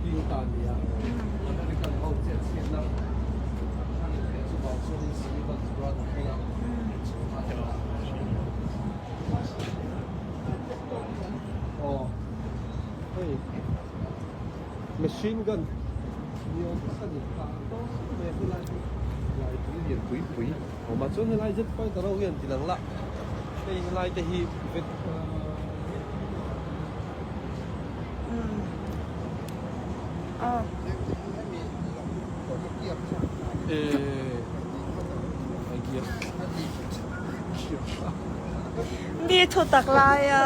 Pil ta a ni a, American ho chet chhiatna a ni theih chuvang chuanin Sullivan's Brother kha Aw hei machine gun ni awm tak a ni a tawng mai a helai hi lai pui lian pui pui a awm a chuan helai jet fighter ho hian ti lang la hei helai te hi vet Mi thu tak lai a.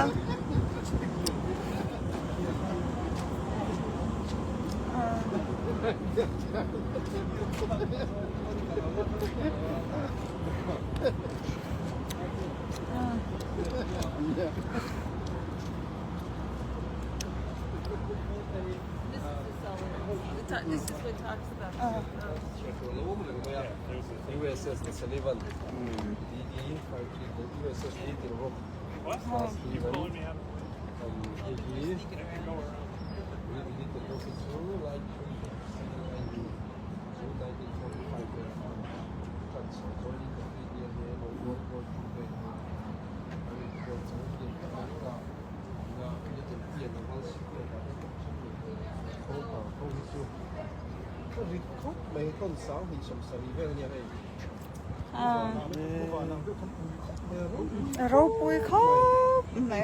Ropui khawp mai.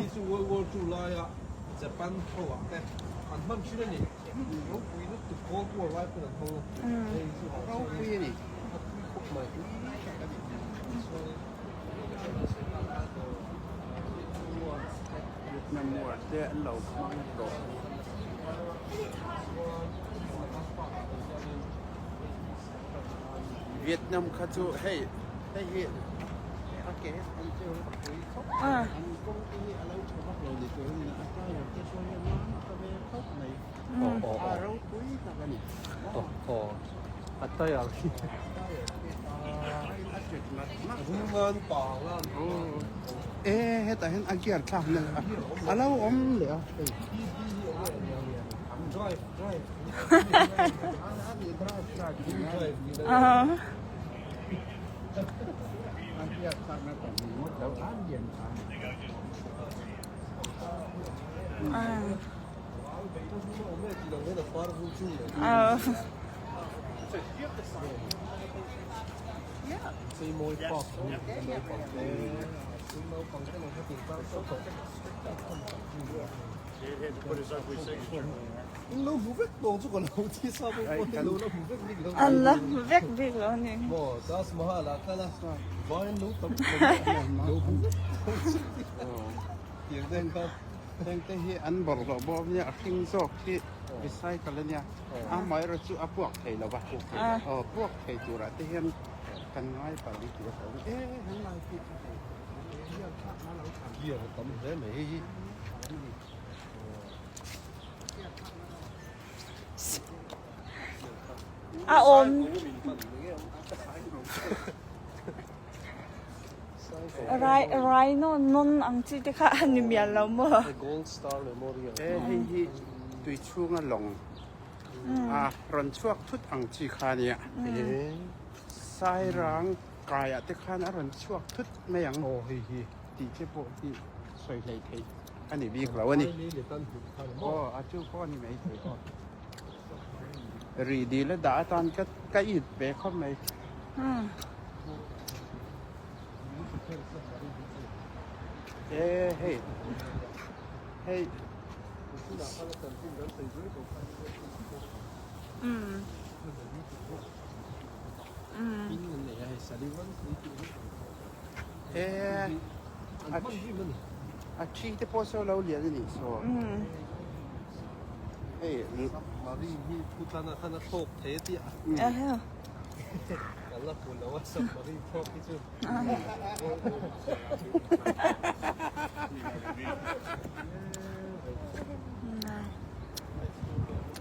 Vietnam kha chu hei hei hi a ke an chu an kawng te hi a lo tha vak lo ni tur a ni a tyre te pawh hi a mam ta ve khawp mai a ropui tak a ni a tyre hi a ṭet ngat ngat rungan pang a e hetah hian a gear thlak na a lo awm leh a hei. Drive drive An la hmu vek bik lo a ni. Hengte hi an bawlhhlawh bawm nia a hring zawk hi recycle a nia amaherawh chu a puak thei lo va aw puak thei turah te hian kan ngai palh ang tih a hlauh e henglai hi A awm. Rai rhino nawn ang chi te kha a ni mial lo maw? E hei hi tui chhunga lawng a rawn chhuak thut ang chi kha a nia. Sairang kaiah te khan a rawn chhuak thut mai ang tih te pawh hi sawi hleih theih a ni bik lo a ni. Aw a chu pawh a ni mai thei aw. Rih dil a dah atan ka ka it ve khawp mai. E hei hei E a thi te pawh saw lo lian a nih saw. Hei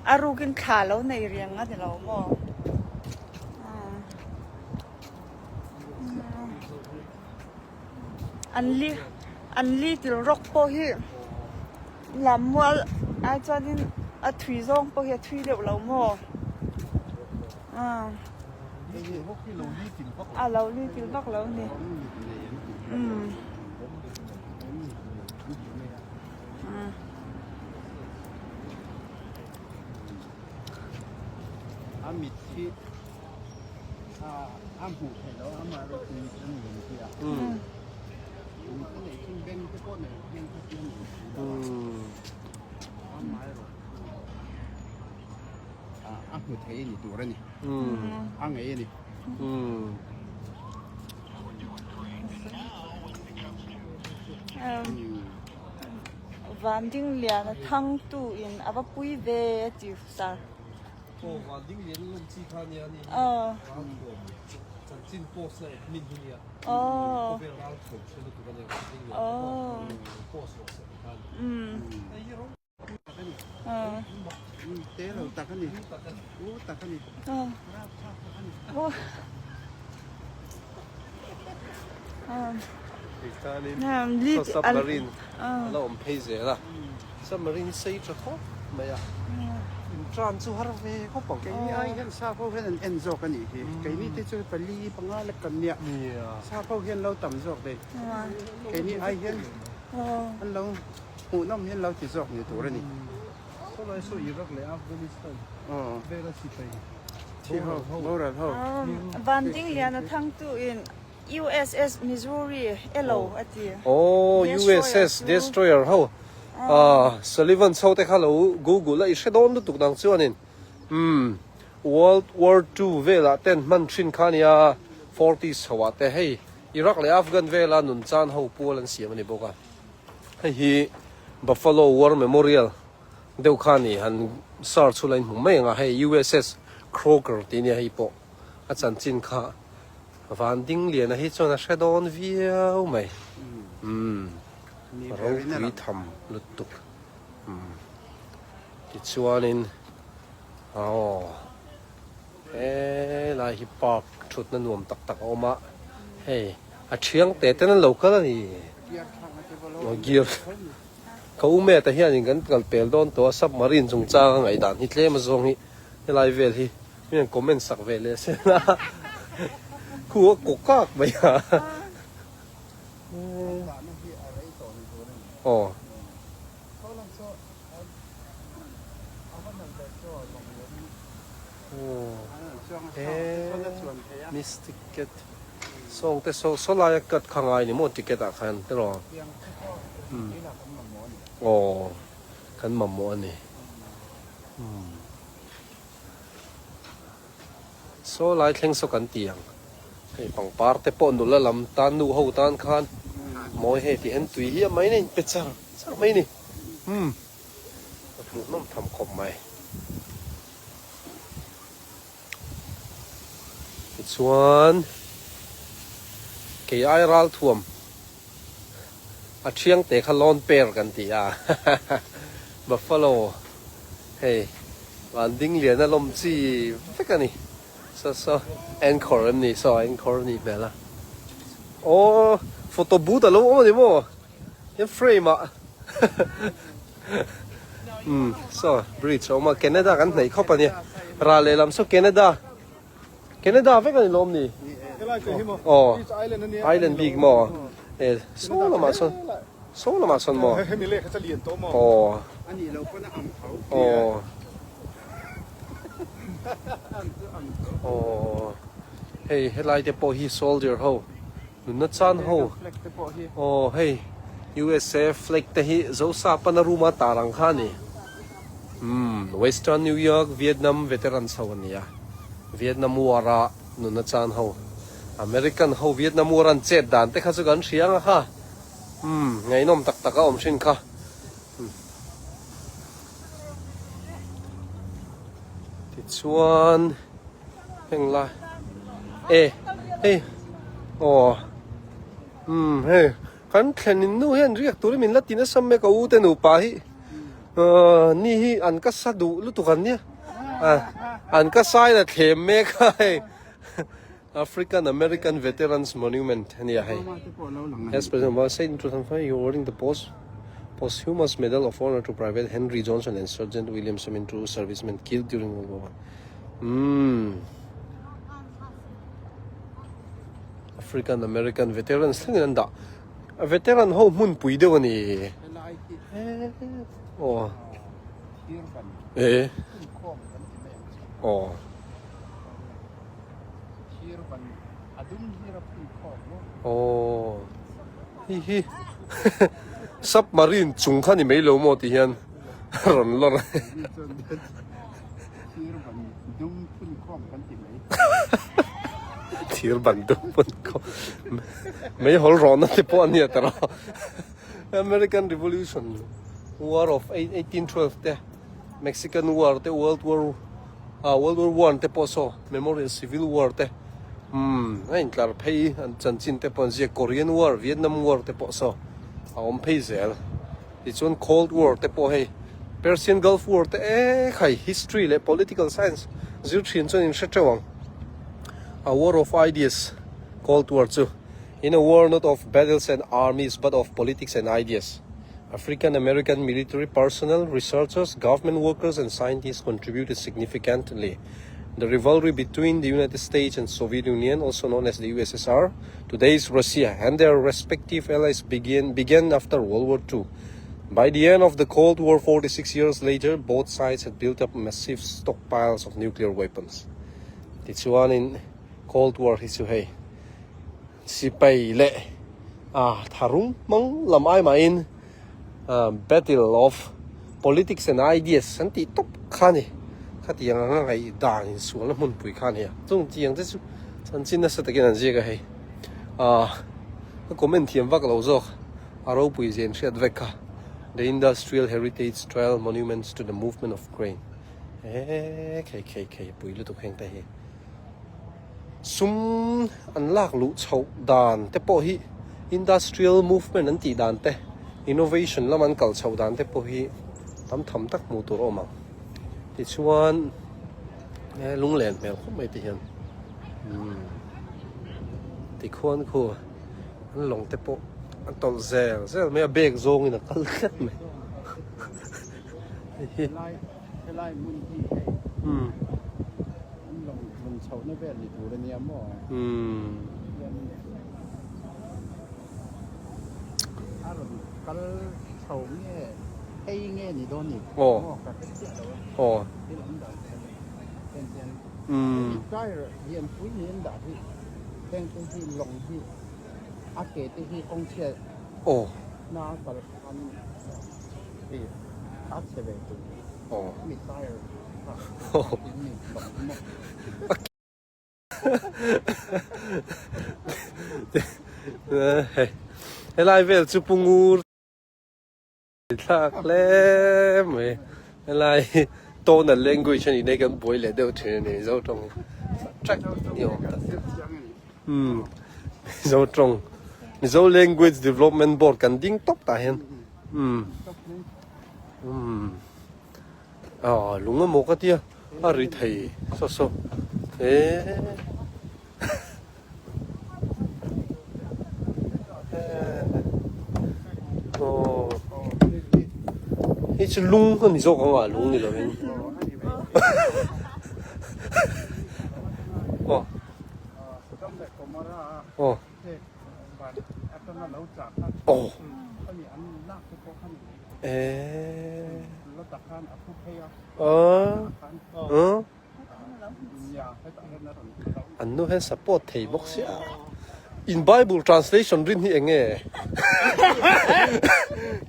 A rukin thla lo nei riang a ni lo maw? An li an little rock pawh hi lammual ai chuanin. A thui zawng pawh hi a thui deuh lo maw? A lo li til vak lo ni. Umm. A mit hi a hmuh theih loh a amaherawhchu mit a nei ang chi a. Mit a neih chuan beng te pawh nei hian kha chu a nei si lo a. Amaherawhchu a hmu thei a ni tur a ni. A ngei a ni. Van ding lian a thang tu in a va pui ve a ti sar. Aw van ding lian lawm chi kha nia ni. Aw. Ral thuam chanchin post na admin hi nia. Aw. Khawvel ral thuam hre lutuk a nia van ding lian. Aw. Post rawh se ti khan. Umm. Hei hi rawng. Aw. Te lo tak a ni. U tak a ni. Aw. Rap thlak tak a ni. Aw. Aw. Tichuanin Lead submarine a la awm phei zel a, submarine hi sei tha khawp mai a, in tran chu har ve khawp ang. Keini ai hian sap ho hian an en zawk a nih hi, keini te chu pali panga lek kan nia, sap ho hian lo tam zawk daih, keini ai hian an lo hmuhnawm hian lo ti zawk ni tur a ni. Sawlai saw Iraq leh Afghanistan vela sipai boral ho. Van Dingliana thangtu in USS Missouri elo a ti. Aw USS Destroyer ho Sullivan chho te kha lo google a i hre dawn lutuk dang chuanin umm World War Two velah ten hman thin kha nia forties chho ah te hei Iraq leh Afghan vela nun chan ho pual an siam a ni bawk a hei hi Buffalo War Memorial deuh kha ni han search hula in hmu mai ang a hei USS Crocker tih nia hei pawh a chanchin kha Van ding liana hi chuan a hre dawn viau mai. Umm ropui tham lutuk. Umm tichuanin aw helai hi park thutna nuam tak tak a awm a, hei a thiang te ten an lo kal a ni. Gear ka u mate hianin kan kal pel dawn tawh a submarine chungchang a ngaihdan hi tlem a zawng hi helai vel hi. Mi an comment sak ve leh se la khu a kaw kak mai a. Aw. He miss ticket sawng te saw saw laia cut kha ngai ni maw ticket ah khan tiraw. Aw kan mamawh a ni. Saw lai thleng saw kan ti ang. Hei pangpar te pawh nula lam tan nu ho tan khan mawi hei ti hian tui hi a mai na in pe char char mai ni. Umm a hmuhnawm tham khawp mai. Tichuan kei ai ral thuam a thiang te kha lawn per kan ti a buffalo hei van ding lian a lawm chi vek a ni saw saw anchor em ni saw anchor a nih hmel a aw photo booth a lo awm a ni maw he frame ah umm saw bridge a awm a Canada kan hnaih khawp a nia ral lehlam saw Canada. Canada vek a ni lawm ni? Aw, island bik maw? E, saw lamah sawn, saw lamah sawn maw? Aw. Aw. Aw. Hei helai te pawh hi soldier ho, nunna chan ho. Aw, hei USA flag te hi Zosa pana room a tar ang kha a ni. Umm, Western New York Vietnam veterans ho an ni a, Vietnam War a nuna chan ho, American ho Vietnam War an chet dan te kha chu kan hria ang a kha, umm, ngaihnawm tak tak a awm thin kha. Umm. Tichuan heng lai e hei aw umm hei kan thlen in nu hian riak turin min la ti nasa mai ka u te nupa hi. Ni hi an ka sa duh lutuk an nia an ka sai la thlem mek a hei African American Veterans Monument a nia hei as president was said in 2005 he holding the post. Posthumous Medal of Honor to Private Henry Johnson and Sergeant William Semin two servicemen killed during World War One. Umm. African American veterans thlengin an dah. A veteran ho hmunpui deuh a ni. Aw. E. Aw. Aw. Hi hi. Submarine chung kha ni mai lo maw ti hian rawn lawr. Thir ban dum phun khawm. Meihawl rawhna te pawh a nia ta rawh. American Revolution, War of 1812 te, Mexican War te, World War ah World War One te pawh saw Memorial Civil War te umm a intlar phei an chanchin te pawh an ziak Korean War, Vietnam War te pawh saw a awm phei zel. Tichuan Cold War te pawh hei Persian Gulf War te e khai history leh political science zir thin chuan in hre teuh ang. A war of ideas Cold War chu in a war not of battles and armies but of politics and ideas. African American military personnel, researchers, government workers and scientists contributed significantly. The rivalry between the United States and Soviet Union, also known as the USSR, today's Russia, and their respective allies began, began after World War II. By the end of the Cold War 46 years later, both sides had built up massive stockpiles of nuclear weapons. Tichuanin Cold War hi chu hei sipai leh ah tharum hmang lam ai mahin Battle of politics and ideas an tih tawp kha a ni. Khatiang anga ngaih dan insualna hmunpui kha a ni a. Chung tiang te chu chanchin nasa takin an ziak a hei. Ahh ka comment thiam vak lo zawk a ropui zia in hriat vek kha. The Industrial Heritage Trail Monuments to the Movement of Crane Eee khei khei khei pui lutuk heng te hi. Sum an lak luh chhoh dan te pawh hi industrial movement an tih dan te, innovation lam an kal chhoh dan te pawh hi tam tham tak hmuh tur a awm ang. Tichuan he lunglen hmel khawp mai te hian umm tikhuan khu an lawng te pawh a tawlh zel zel mai a, bag zawngin a kal tlat mai. Helai hmun hi hei an lawng lawng chhohna vel ni tur a nia maw? Hian a rawn kal chho nge phei nge ni dawn ni maw ka hre chiah lo a thil an dah hian heng hian hemi tyre lianpui ni an dah hi heng te hi lawng hi a ke te hi kawng chhiat na a kal khan Helai vel chu pu ngur thlak hle mai helai hi tonal language a nih na hi kan buai leh deuh thin a ni Mizo tawng track ni awm tak umm Mizo tawng Mizo language development board kan ding tawp tah hian. Umm umm ah lung emaw ka tia a ri thei saw saw eee aw hei chu lung a ni zawk ang a lung ni lovin aw aw. Aw eh aw an nu hian support thei bawk sia in bible translation rin hi eng nge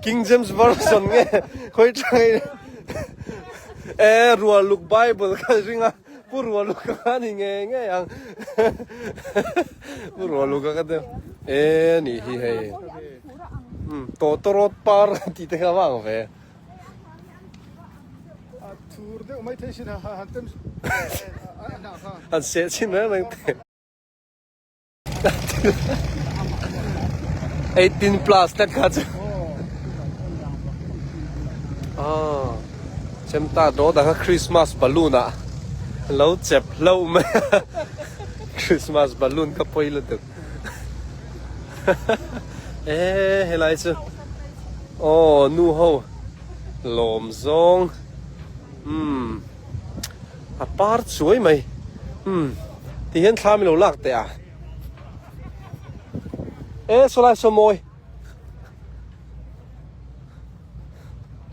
King James version nge khawi tang eh rualuk bible kha ring a. Pu Rualuka kha ni ngei ngei ang. Pu Rualuka kha chu e ni hi hei. Um tawtawrawt par tih te kha vang ve. A thur deuh mai thei sin a han tem a hnah kha. An seh chhin reng reng te. 18 plus tlat kha chu ah chemta dawt ang a Christmas balloon ah lo chep hlauh mai a Christmas balloon kha pawi lutuk e helai chu. Aw nu ho lawm zawng umm a par chuai mai umm ti hian thla mi lo lak teh a e saw lai saw mawi.